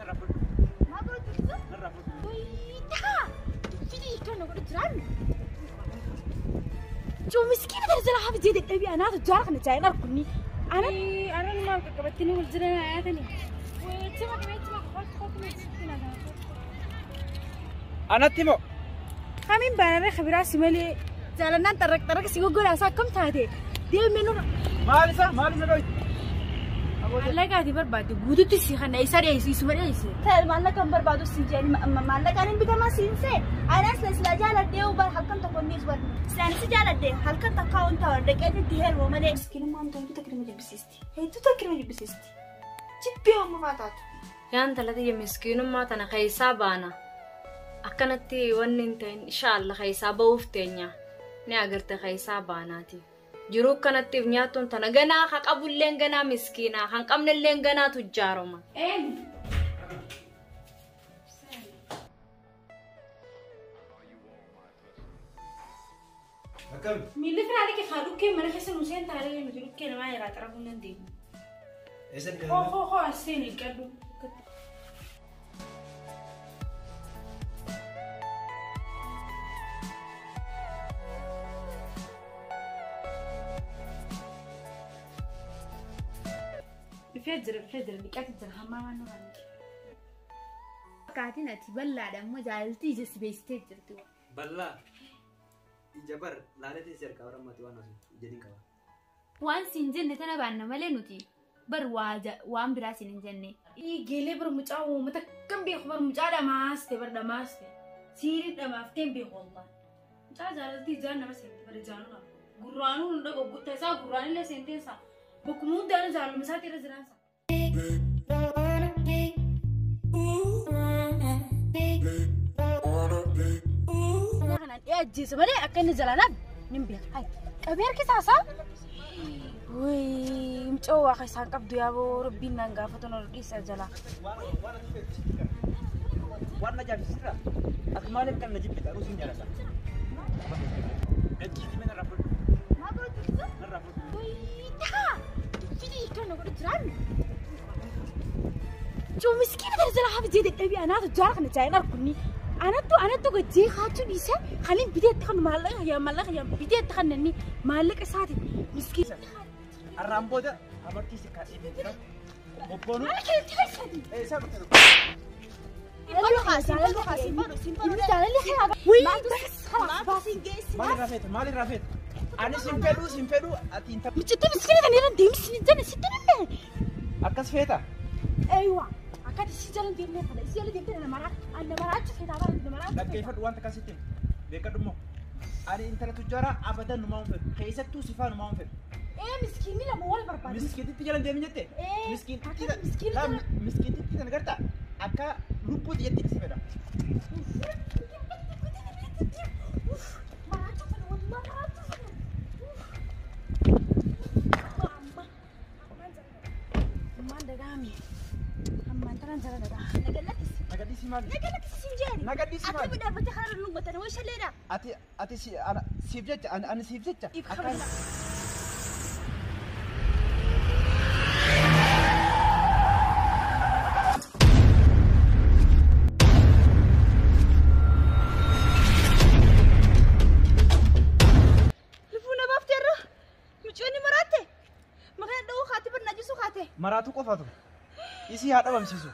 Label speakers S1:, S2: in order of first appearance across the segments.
S1: Narraa fudhu.
S2: Maal godhu jirtu?
S1: Narraa fudhu.
S2: Wayyaa! Fidii kan godhu jiraan. Joo miskiina kana jala hafi jee dadhabii anaatu jaara kana jaayeen arkunni. Ana
S3: Anan maal qaqqabattanii wal jiran ayaatanii. Weechima weechima qofa qofa miskiina kana.
S1: Anatti moo?
S3: Kamiin baanarree kabiraa si malee jaalannaan xarraq xarraq si goggolaasaa akkam taate deemee nurra.
S1: Maal isa? Maal isa dhoyte?
S3: Maallaqa ati barbaadde guututti si kana isa dhiyeessu isuma dhiyeessu.
S2: Ta'e maallaqa hin barbaadu si jedhani maallaqaan hin bitamaa siin see anas sila jaaladhee bar halkan tokko innis bar silaan si jaaladhee halkan takkaa waan ta'u dhaqee itti heeruma malee. Miskiinummaan hedduu takka nama jibbisiisti. Hedduu takka nama jibbisiisti. Jibbee uumamaa taatu.
S4: Yaan talati miskiinummaa tana keessaa baana. Akkanatti wanni hin ta'in inshaalla keessaa ba'uuf teenya. Ni agarte keessaa baanaati. Jiruu kanattiif nyaattuun tana ganaa ka qabulleen ganaa miskiinaa kan qabnelleen ganaa tujjaaroma.
S3: Eenyu?
S1: Akkami?
S3: Miilli firaa liqii haa dhukkee mana keessa nu seen taaree nuti dhukkee namaa irraa xarafuu hin dandeenyu.
S1: Eessa
S3: Hoo hoo hoo as seeni qadhu. Dhufee jira dhufee jira dhiqate jira hammaa waan nurraa dhiqe.
S2: Akkaatiin ati bal'aadha immoo jaalaltii ija si beeksitee jirti.
S1: Bal'aa. Ija bar laaleetiin si harkaa barammaati waan asu ija qaba.
S2: Waan siin jenne tana baanna malee nuti bar waan biraa siin hin jenne.
S3: Geelee bar mucaa uummata kan beeku bar mucaa dhamaaste bar dhamaaste siirii dhamaaftee hin beeku wallaan. Mucaa jaalaltii ijaan nama seente bar ijaanuu gurraanuu hunda goggutta isaa gurraanillee seenteensa bakkuma hundaanuu jaaluma isaati irra jiraansa. Kanaan dhiyaa ajjeesa malee akka inni jalaanaaf nin beeka. Qabee harkisaa isaa. Wayii mucoo waaqa isaan qabdu yaaboo rabbiin naan gaafatu na dhiisa jalaa.
S1: Waan na ajaa'ibsiisirraa ati maaliif kan na jibbita? Aruusiin jaalladha. Gajjiitii mee narraa fudhu.
S2: Maal godhu jirtu?
S1: Narraa fudhu.
S2: Wayyaa! Fidii kan godhu jiraan. Joo miskiina kana jala hafi jee dadhabii anaatu jaara kana jaayeen arkunni. Anattu anattu gajjee kaachuu dhiise kan hin biteetti kan maallaqa yaa maallaqa yaa biteetti kan inni maallaqa isaati miskiina.
S1: Har'aan booda amartii si kaasee jira. Bobboonu.
S2: Maal keetti fayyadi?
S1: Eessa bakka? Maal irraa feeta? Maal irraa feeta? Ani sin fedhuu sin fedhuu ati hin
S2: Mucittii miskiina kana irra deemsi ni jenne sitti nimme.
S1: Akkas feeta?
S2: Eeywa akkati si jala deemnee kana si jala deemtee na maraa na maraachuu feetaa bara na maraachuu feetaa.
S1: Dhaggeeffadhu wanta akkasitti beekadhu immoo. Ani intala tujjaaraa abadan numaa hin fedhu. Keessattuu sifaa numaa hin fedhu.
S2: Ee miskiinni lama wal barbaadu.
S1: Miskiintitti jala deemi jette?
S2: Ee,
S1: Miskiintitti
S2: akka miskiinni jala-
S1: miskiintitti tan gartaa akka lubbuuti jetti si fedha.
S2: Maraachuu fedha wallah maraachuu fedha.
S3: Ammaan dagaami. Ammaan tanan jala dagaa.
S1: Nagadhiisi maali? Nagadhiisi maali? Ati ati si ana siif jecha ani ani siif jecha akka maraatu qofatu isii haa dhabamsiisu.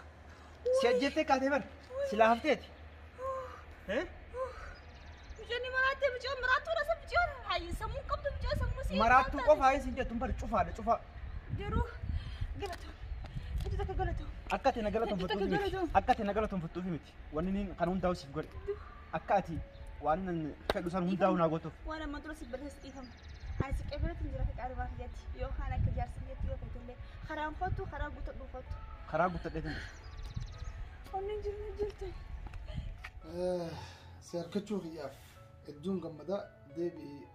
S1: Si ajjettee kaatee bar silaa hafteeti. Maraattuu qofaa isin jettu bar cufaadha cufaa. Akka ati na galatoonfattuufi miti. Akka ati na galatoonfattuufi miti. Wanni niin kan hundaa'u siif godhe. Akka ati waan nan fedhu san hundaa'u naa gootuuf.
S2: Waan amma dura si balleessu dhiifama. Ani si qeebalatti jira akka qarumaa fiyyatti yookaan akka jaarsa fiyyatti yoo feetellee karaan kottu karaa guuttadhu kottu.
S1: Karaa guuttadheetin jira.
S2: Onneen jiru jirtu.
S5: Si harkachuu kiyyaaf hedduun gammadaa deebi'i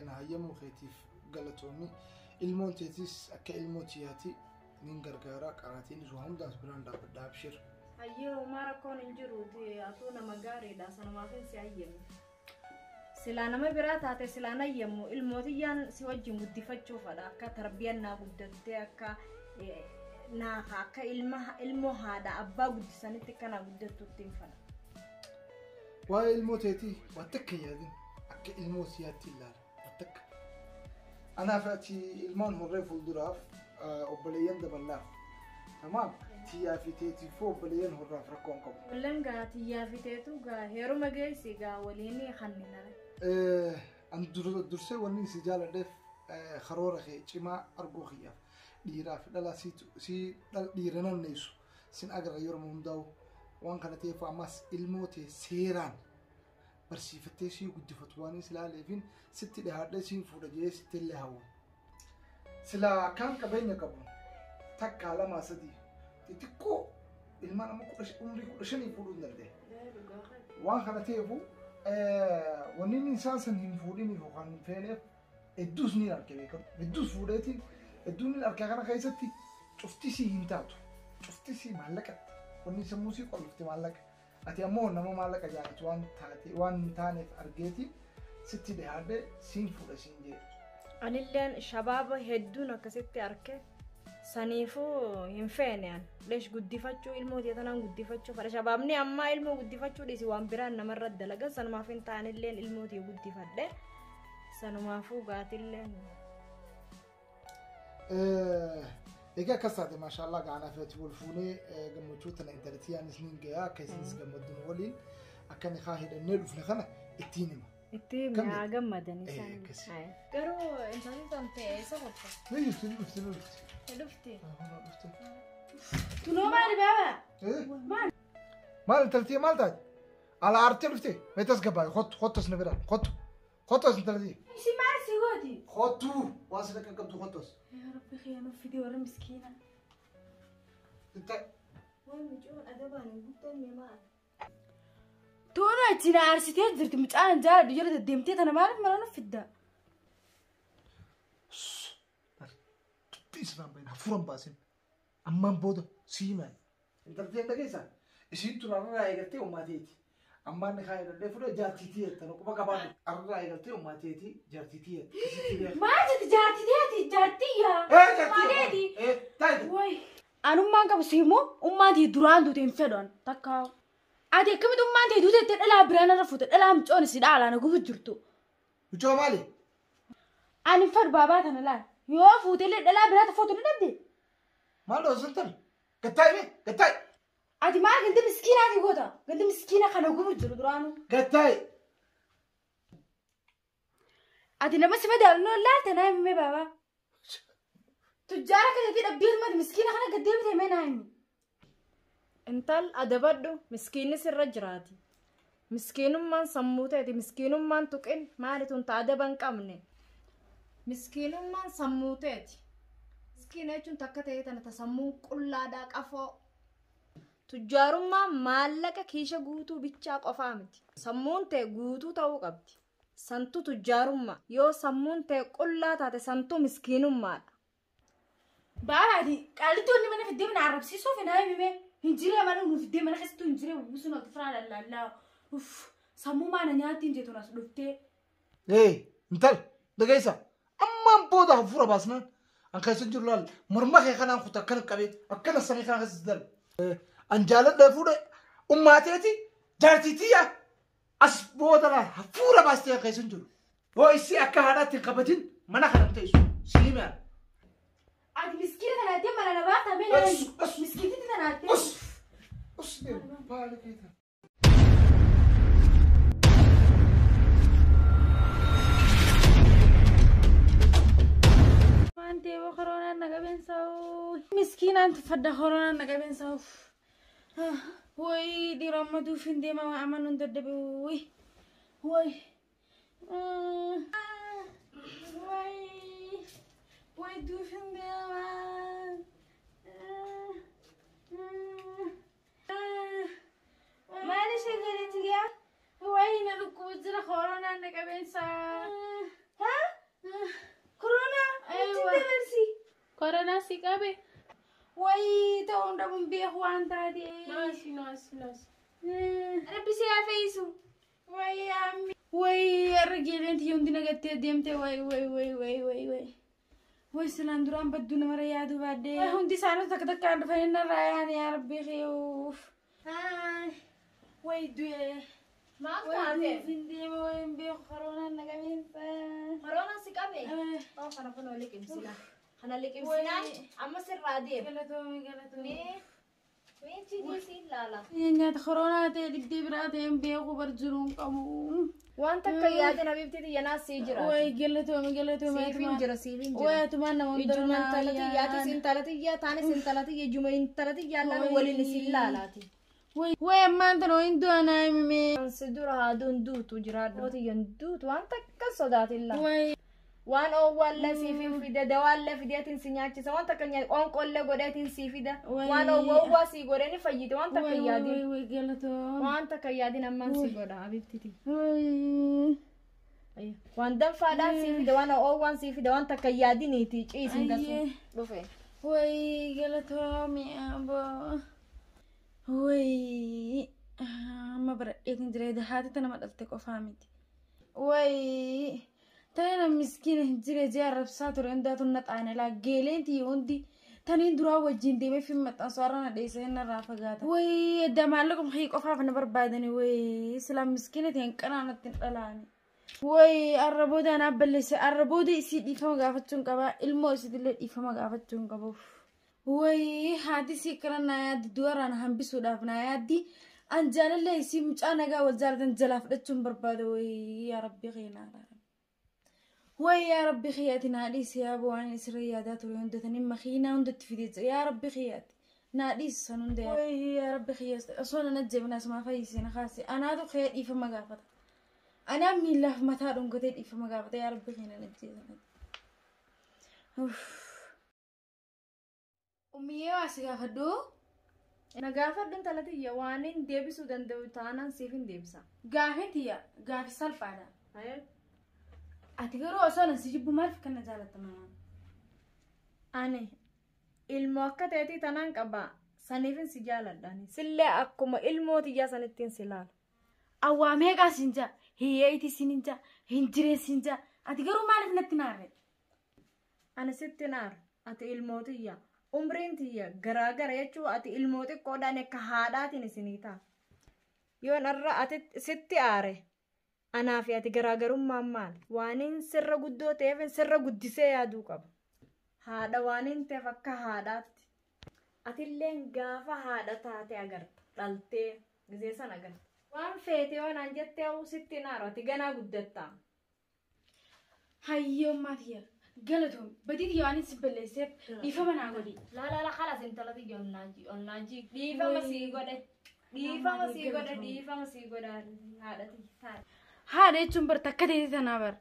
S5: na hayyamuu keetiif galatoomi. Ilmoon teetis akka ilmoo tiyyaati nin gargaara qaraatiinis waa hundaas biraan dhaabbadha abshir.
S4: Hayyee homaa rakkoon hin jiru atuu nama gaariidha sanumaafin si hayyame. Silaa nama biraa taate silaan hayyammu ilmootiyyaan si wajjin guddifachuufadha akka tarbiyaan naa guddattee akka Naa akka ilma ilmoo haadha abbaa guddisanitti kana guddattutti hin fedha.
S5: Waa'ee ilmoo teetii waan takka hin yaadin. Akka ilmoo siyaatti ilaala. Waan takka. Anaaf ati ilmaan horree fuulduraaf obboleeyyan daballaaf. Tamaam tiyyaa fi teetiifuu obboleeyyan horraaf rakkoo hin qabu.
S4: Wallan gaa tiyyaa fi teetu gaa heeruma geessi gaa waliin kannina.
S5: An dursee wanni si jaaladheef karoora kee cimaa arguu kiyyaaf dhiiraa fi dhalaa si dhiira nanneessu sin agarra yeroo hundaa'u waan kana ta'eef ammas ilmoo tee seeraan barsiifattee si guddifatu waan is ilaaleefin sitti dhihaadhee siin fuudha jedhee sitti illee hawwa. Silaa kan qabeenya qabu takkaa lamaa sadii xixiqqoo ilmaan amma umrii 15 fuudhuu hin danda'e. Waan kana ta'eefu wanni inni isaan san hin fuudhiniif yookaan hin feeneef hedduus ni arge beekamu. Hedduus fuudheetiin hedduun ni arge kana keessatti cuftisii hin taatu. Cuftisii maallaqatti. Wanni sammuu sii qollofte maallaqa. Ati ammoo nama maallaqa jaalatu waan taate waan hin taaneef argeetiin sitti dhihaadhee siin fuudha siin jedhe.
S4: Anilleen shabaaba hedduun akkasitti arge saniifuu hin feene an. Leesh guddifachuu ilmoo tiyya tanaan guddifachuu fedha. Shabaabni ammaa ilmoo guddifachuu dhiisi waan biraan namarra dalagan sanumaaf hin taanilleen ilmoo tiyya guddifadhe. Sanumaafuu gaatilleen.
S5: Egaa akkas taate maashaallah gaanaa fi ati wal fuunee gammachuu tana intalatti yaanis niin gayaa akka isinis gammaddu nu waliin akka ni haa hidhannee dhufne kana ittiin hima.
S4: Itti haa gammadan isaan.
S5: Akkasi.
S4: Garuu intalli tan ta'e eessa qotta?
S5: Ni jirti ni dhufti ni dhufti.
S4: Ni dhufti.
S5: Dhufti.
S3: Tunoo maali baaba?
S5: Maal intalti maal taate? Ala aartee dhufte meetas gabbaaye kottu kottu as na biraan kottu kottu as intalti.
S3: Isi maal si gooti?
S5: Kottu waan sila kan qabdu kottu as.
S3: Yaa Rabbi khiyaan fidee warra miskiina.
S4: Waan micoon adabaan hin guddanne maal?
S3: Toona achi na aarsitee jirti mucaan jaaladhu jala deddeemtee tana maaliif mana nuuf fidda?
S5: Dubbii isirraan bahin hafuuran baasin ammaan booda sii maali. Intalti hin dhageessaa? Isiin tun arraa eegaltee ummaateeti. Ammaan ni haa hidhadhee fuudhee jaartiitii jetta quba qabaadhu. Arraa eegaltee ummaateeti jaartiitii jetta.
S3: Maal jetti jaartiteeti jaartii yaa.
S5: Jaartii. Taa'ite.
S3: Wayi. Anummaan qabu si immoo ummaan tiyya duraan duute hin fedhan takka. Ati akkamitti ummaan tiyya duute jettee dhalaa biraan irra fuute dhalaa micoon si dhaalaa na gubu jirtu.
S5: Micoo maali?
S3: Ani hin fedhu baabaa tana laal. Yoo fuute illee dhalaa biraata fuutu ni dhabde.
S5: Maal dhoosan tan? Gattaa'i mee? Gattaa'i.
S3: Ati maal ganda miskiinaati goota? Ganda miskiina kana gubu jiru duraanuu.
S5: Gattaa'i.
S3: Ati nama si madaalu laalte naa himi baabaa. Tujjaara kanatti dhabdee ilmaati miskiina kana gad deebite mee naa himi.
S4: Intal adabadhu miskiinni sirra jiraati. Miskiinummaan sammuu ta'eeti miskiinummaan tuqin maali tun ta adaba hin qabne. Miskiinummaan sammuu ta'eeti. Miskiina jechuun takka ta'ee tana ta sammuun qullaadhaa qafoo. Tujjaarummaan maallaqa kiisha guutuu bichaa qofaa miti. Sammuun ta'e guutuu ta'uu qabdi. Santu tujjaarummaa yoo sammuun ta'e qullaa taate santu miskiinummaadha.
S3: Baaba ati qaallittoonni mana fiddee mana arrabsiisuuf naa himi mee. Hin jiree mana nu fiddee mana keessattuu hin jiree buusuun ol firaa lallaallaa. Uff sammuu maana nyaatti hin jettu as dhuftee.
S5: Intal dhageessa ammaan booda hafuura baasnaan an keessa jiru laal morma kee kanaan kuta akkana qabee akkana samii kana keessa darbe. An jaaladha fuudhe ummaateeti jaartiitiyya as booda laal hafuura baastee keessa jiru. Yoo isii akka haadhaatti hin qabatin mana kana hin teessu sii mi'a.
S3: Ati miskiina tanaattee mana na baafta mee naa himi. Miskiintitti tanaattee.
S5: Us us baala keeta.
S3: Waan ta'eef koronaan na qabeensa. Miskiinaan tuffadha koronaan na qabeensa. Wayi dhiira amma duuf hin deema amanuun dadhabe. Wayi. Wayi. Wayi duuf hin deema. Maali ishee gaa? Wayi na dhukkubu jira koronaan na qabeensa. Corona? Dabarsi.
S6: Koronaa si qabe?
S3: Wayi ta'uun dhabuun beeku waan taate.
S6: Noosi noosi noosi.
S3: Rabbi si haa fayyisu. Wayi ammi. Wayi har'a geeleen tiyya hundi nagattee deemte wayi wayi wayi wayi wayi wayi. Way silaan duraan badduu namarra yaaduu baadhee. Way hundi isaanii takka takkaan dhufanii narraa yaa'an yaa rabbii kiyyuuf. Way du'e.
S4: Maal
S3: Way
S4: taate?
S3: du'uuf hin deema way hin beeku koronaan na qabeensa.
S4: Koronaan si qabe? Oo kana kunoo liqimsina. Kana liqimsinaan amma sirraa deema.
S3: Galatoomi galatoomi.
S4: Mee mee chidii siin laala.
S3: Nyaata koronaa ta'e dhibdee biraa ta'e hin beeku bar jiruu hin qabu.
S4: Waan takka yaadin habibti tiyya naas sii jira.
S3: Way galatoomi galatoomi.
S4: Siifin jira siifin jira.
S3: Way atumaan nama hunda
S4: Ijuma intala tiyyaatis intala tiyyaa taanis intala tiyya ijuma intala tiyyaa laan waliin isin laalaati.
S3: Way ammaan tana wayin du'a naa himime.
S4: Si dura haaduun duutu jiraadhu. Tiyyan duutu waan takka sodaatin laa.
S3: Way
S4: Waan oowwaallee siifin fide dawaallee fideetiin si nyaachisa waan takka qoonqollee godheetiin sii fida. Waan oowwaa sii godhee ni fayyite waan takka
S3: way
S4: yaadin.
S3: way way galatoomi.
S4: Waan takka yaadin ammaan si godha habibtiti.
S3: Way.
S4: Waan danfaadhaan sii fide waan oowwaan sii fide waan takka yaadiniiti ciisin gasu dhufe.
S3: Way galatoomi aboo. Way amma baradheetiin jira haati tana nama dhalte qofaa miti. Way tana miskiina hin jire jee arrabsaa ture hundaatu na xaane laa geeleen tiyya hundi taniin duraa wajjin deemee fi maxxansu har'a na dheessee narraa fagaata. Way edda maallaquma kiyya qofaaf na barbaadani way silaa miskiina ta'e hin qanaanatti hin dhalaani. Way arra booda anaa balleesse arra booda isii dhiifama gaafachuun qaba ilmoo isiitillee dhiifama gaafachuun qabuuf. Way haati isii akkana naa yaaddi du'arraan hambisuudhaaf naa yaaddi. An jaalallee isii mucaa nagaa wal jaalatan jalaa fudhachuun barbaada way yaa rabbi keenyaa. Way yaa rabbi kiyyaati naa dhiisi yaa waan isirra yaadaa ture hundatanii makiinaa hundatti fidee jira yaa rabbi kiyyaati naa dhiisi san hunda yaa. Way yaa rabbi kiyyaati osoo nan ajjeebina asumaa fayyisee na kaase anaatu kiyya dhiifama gaafata. Anaa miillaaf mataa dhungatee dhiifama gaafata yaa rabbi kiyya nan ajjeebina. Ummiyyee waa si gaafadhu.
S4: Na gaafadhu intala tiyya waan hin deebisuu danda'u taanaan siif hin deebisa.
S3: Gaafin tiyya gaafi salphaadha. Ati garuu osoo na si jibbu maaliif kana jaalattama?
S4: Ani ilmoo akka ta'eetii tanaan qaba saniifin si jaaladhaani. Sillee akkuma ilmoo tiyyaa sanittiin si laala.
S3: Awwaa meeqaa siin jaa hiyyeeyitii siin hin jaa hin jireen siin jaa ati garuu maaliif natti naarre?
S4: Ani sitti naara ati ilmoo tiyya umriin tiyya garaagara jechuu ati ilmoo xiqqoodhaan akka haadhaatiin isinii ta'a. Yoon irra ati sitti aare anaa fi ati garaagarummaan maali? Waaniin sirra guddoo ta'eef sirra guddisee yaaduu qaba. Haadha waaniin ta'eef akka haadhaatti. Atilleen gaafa haadha taate agarta dhaltee gizee san agarta. Waan feete waan an jettee sitti naaru ati ganaa guddattaa.
S3: Hayyoo tiyya galatoomi badii tiyya waan si balleesseef dhiifama naa godhi.
S4: Laa laa laa khalas intala tiyya onnaajii dhiifama sii godhe dhiifama sii godhe dhiifama sii godhe haadha tiyya.
S3: Haadha jechuun bar takka ta'e tanaa bar.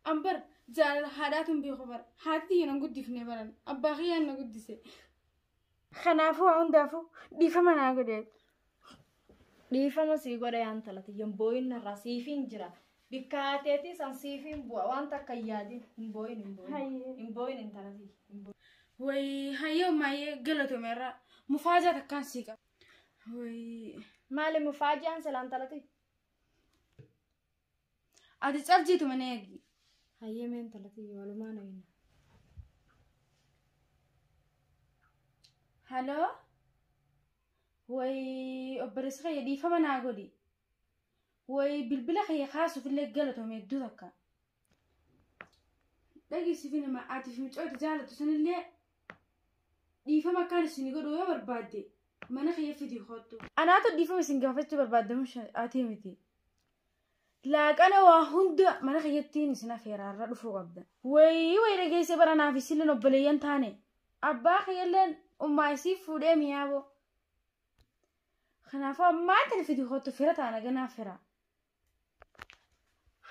S3: An bar jaalala haadhaatu hin beeku bar haati tiyya nan guddifne baran abbaa kiyyaan na guddise. Kanaafuu waa hundaafuu dhiifama naa godhe.
S4: Dhiifama sii godhe yaa intala tiyya hin boo'in narraa siifin jira. Bikka haateetii san siifin bu'a waan takka hin yaadin hin boo'in hin boo'in hin boo'in intala tiyya.
S3: Way hayyoo maayyee galatoomi irraa mufaajaa takkaan sii qaba. Way
S4: Maali mufaajaan silaa intala tiyya?
S3: Ati caljiitu mana eegi.
S4: Hayyee mee intala tiyya walumaan ho'ina.
S3: Haloo? Way obboleessa kiyya dhiifama naa godhi. Way bilbila kiyya kaasuuf illee galatoomi hedduu takka. Dhageessifi nama ati fi mucootu jaalattu sanillee dhiifama akkaan isin godhu yoo barbaadde mana kiyya fidii kottu. Anaatu dhiifama isin gaafachuu barbaadde ati miti. Laaqana waa hunda mana kiyyattiin isin afeeraarra dhufuu qabda. Way way dhageessee bara naaf isilleen obboleeyyan taane abbaa kiyyalleen ummaa isii fuudhee mi'aaboo. Kanaafuu ammaa tana fidii kottu fira taana ganaa fira.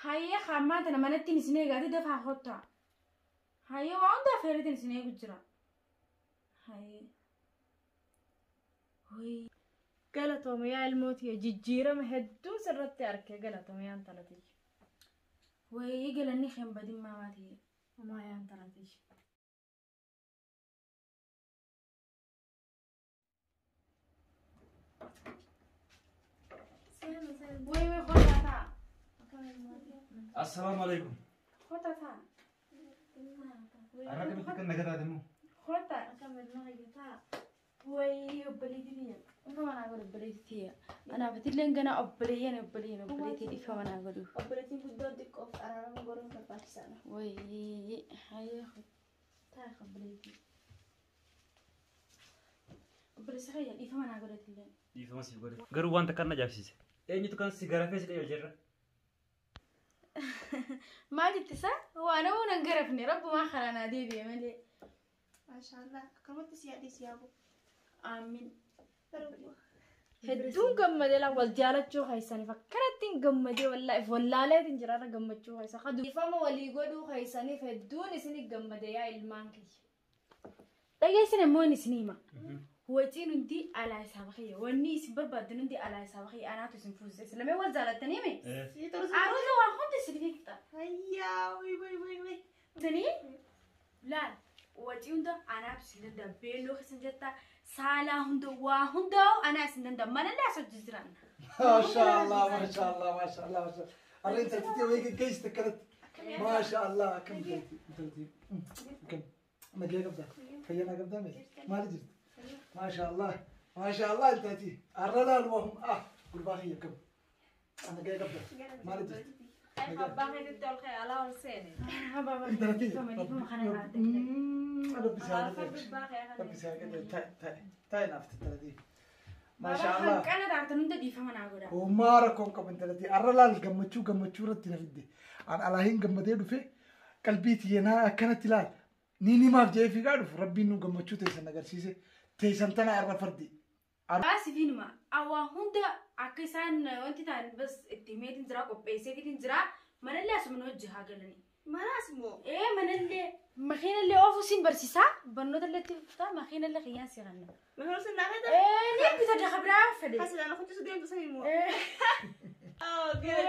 S3: Hayyee ammaa tana manattiin isin eegaati dafaa kottaa. Hayyee waa hunda afeeratiin isin eegu jira. Hayyee. Way.
S4: Galatoomi yaa ilmoo tiyya jijjiirama hedduu sirratti arge galatoomi yaa intala tiyya.
S3: Way galanni kan badin maamaa tiyya.
S4: Homaa yaa intala tiyya.
S3: Way way kottaa ta'a.
S1: Assalaamu alaikum.
S3: Kottaa ta'a.
S1: Har'a akkamitti kan nagaa taate immoo?
S3: Kota akkam ilma hayyataa. Wayii obboleettii tiyya. Dhiifama naa godhu obboleettii tiyya. Anaaf atilleen ganaa obboleeyyan obboleeyyan obboleettii dhiifama naa godhu.
S2: Obboleettiin guddoon xiqqoof araarama godhuun barbaachisaadha.
S3: Wayii hayyee ta'a obboleettii. Obboleessa kiyya dhiifama naa godhu atilleen.
S1: Dhiifama siif godhe. Garuu wanta kan na ajaa'ibsiise. Eenyutu kan si garafee si qajeelche irra?
S3: Maal ittisa? Waan ammoo nan garafne rabbumaa karaa naa deebi'e malee.
S2: Maashaallah akkamatti si yaadee si yaabu.
S3: Amiin.
S4: Hedduun gammadee laa wal jaalachuu keessaniif akkanattiin gammadee wallaahi wallaaleetiin jiraarra gammachuu keessa. Dhiifama walii godhuu keessaniif hedduun isin gammadee yaa ilmaan kiyya.
S3: Dhageessin immoo inni isin hima. Waciin hundi alaa isaa bakayya. Wanni isin barbaaddan hundi alaa isaa bakayya. Anaatu isin fuusise. Isin lameen wal jaalattanii hime.
S2: Si torsu.
S3: Aruusa waa hundi isin fixa.
S2: Hayyaa wii wii wii wii.
S3: Isinii laal wacii hunda anaatu isin danda'a. Beelloo keessan jettaa saalaa hunda waa hundaa'u anaa isin danda'a. Manallee as hojii jiran.
S5: Maashaallah maashaallah maashaallah maashaallah. Har'a intalti wayii geggeessite akkanatti. Maashaallah akkam intalti intalti. Akkam nagee qabdaa fayyaa qabdaa mee maali jirti? Maashaallah maashaallah intalti har'a laal waa ah gurbaa kiyya akkam nagee qabdaa maali jirti?
S4: Abbaa keetitti ol ka'e alaa ol seene.
S5: Intalti
S3: Dhiifama kana irraa
S5: Rabbi si haa qajeelchu. Rabbi si haa qajeelchu. Taa'e taa'e taa'e naaf intalti. Maashaallah.
S3: Hanqana taatan hunda dhiifama naa godha.
S5: Homaa rakkoon qabu intalatti. Har'a laal gammachuu gammachuu irratti na fidde. An alaahin gammadee dhufe qalbii tiyyanaa akkanatti ilaal. Ni nimaaf jedhee fiigaa dhufu rabbiin nu gammachuu teessan agarsiise. Teessan tana har'a fardi.
S3: Baasifiinuma awwaa hunda akka isaan wanti ta'an bas itti himeetiin jira qopheesseetiin jira manallee asuma hojii haa galanii.
S2: Manaas moo?
S3: Ee manallee makiinallee oofuu siin barsiisaa barnoota illee itti fuftaa makiinallee kiyyaan si kanna.
S2: Makiina sun naa feeta?
S3: Ee ni bita daqa biraa fedhe.
S2: Hasilaan kutusu deemtu sanii moo?
S3: Ee
S2: Oh, good.